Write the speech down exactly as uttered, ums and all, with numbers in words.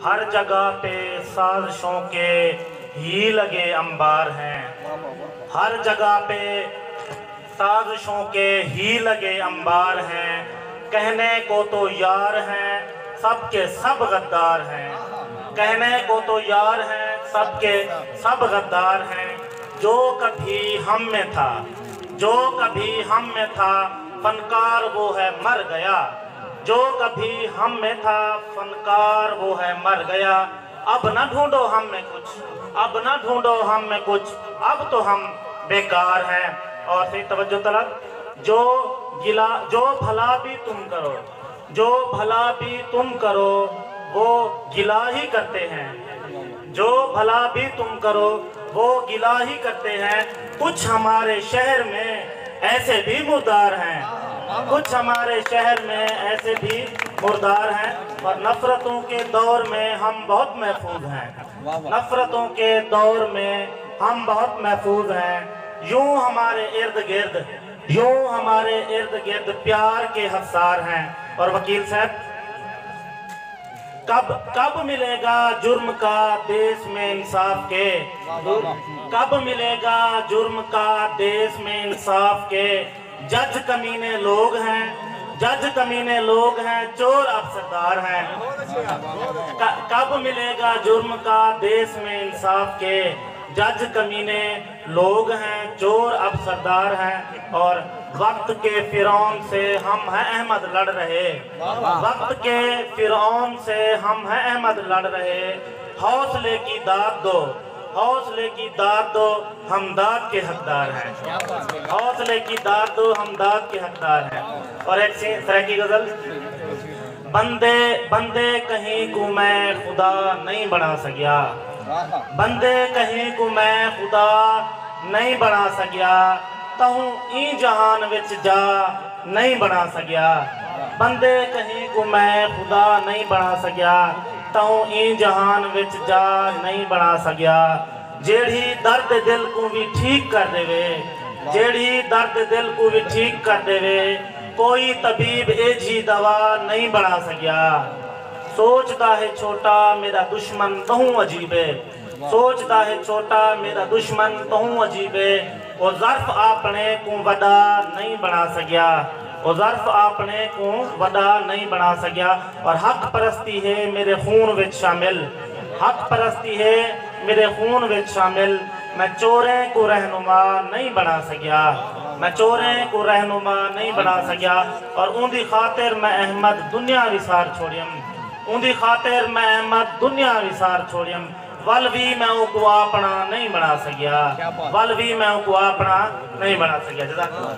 ہر جگہ پہ سازشوں کے ہی لگے انبار ہیں۔ ہر جگہ پہ سازشوں کے ہی لگے انبار ہیں۔ کہنے کو تو یار ہیں، سب کے سب غدار ہیں۔ کہنے کو تو یار ہیں، سب کے سب غدار ہیں۔ جو کبھی ہم میں تھا، جو کبھی ہم میں تھا، فنکار وہ ہے مر گیا۔ جو کبھی ہم میں تھا، فنکار وہ ہے مر گیا۔ اب نہ ڈھونڈو ہم میں کچھ، اب نہ ڈھونڈو ہم میں کچھ، اب تو ہم بیکار ہیں۔ اور صحیح توجہ طلب، جو گلا، جو بھلا بھی تم کرو، جو بھلا بھی تم کرو، وہ گلا ہی کرتے ہیں۔ جو بھلا بھی تم کرو، وہ گلا ہی کرتے ہیں۔ کچھ ہمارے شہر میں ایسے بھی مردار ہیں، کچھ ہمارے شہر میں ایسے بھی مردار ہیں۔ اور نفرتوں کے دور میں ہم بہت محفوظ ہیں، نفرتوں کے دور میں ہم بہت محفوظ ہیں۔ یوں ہمارے ارد گرد، یوں ہمارے ارد گرد پیار کے حصار ہیں۔ اور وکیل صاحب، کب، کب ملے گا جرم کا دیس میں انصاف کے؟ کب ملے گا جرم کا دیس میں انصاف کے؟ جج کمینے لوگ ہیں، جج کمینے لوگ ہیں، چور اب سردار ہیں۔ ک-، کب ملے گا جرم کا دیس میں انصاف کے؟ جج کمینے لوگ ہیں، چور اب سردار ہیں۔ اور وقت کے فرعون سے ہم ہیں احمد لڑ رہے، وقت کے فرعون سے ہم ہیں احمد لڑ رہے۔ حوصلے کی داد دو، حوصلے کی داد دو، ہم داد کے حقدار ہیں۔ حوصلے کی داد دو، ہم داد کے حقدار ہیں۔ اور ایک سی-، سرائیکی غزل۔ بندے، بندے کہیں کو میں خدا نہیں بݨا سڳیا۔ بندے کہیں کو میں خدا نہیں بݨا سڳیا۔ تہوں ایں جہان وچ جا نہیں بݨا سڳیا۔ بندے کہیں کو میں خدا نہیں بݨا سڳیا۔ تہوں ایں جہان وچ جا نہیں بݨا سڳیا۔ جیڑھی درد دل کوں وی ٹھیک کر ݙیوے، جیڑھی درد دل کوں وی ٹھیک کر ݙیوے، کوئی طبیب ایجھی دوا نہیں بݨا سڳیا۔ سوچدا ہے چھوٹا میݙا دشمن تہوں عجیب ہے، سوچدا ہے چھوٹا میݙا دشمن تہوں عجیب ہے۔ او ظرف آپݨے کوں وݙا نہیں بݨا سڳیا، او ظرف آپݨے کوں وݙا نہیں بݨا سڳیا۔ اور حق پرستی ہے میݙے خون وچ شامل، حق پرستی ہے میݙے خون وچ شامل۔ میں چوریں کوں رہنما نہیں بݨا سڳیا، میں چوریں کوں رہنما نہیں بݨا سڳیا۔ اور اوندی خاطر میں احمد دنیا وسار چھوڑیم، اوندی خاطر میں احمد دنیا وسار چھوڑیم۔ ول وی میں اوکوں آپݨا نہیں بݨا سڳیا، ول وی میں اوکوں آپݨا نہیں بݨا سڳیا۔ جزاک اللہ۔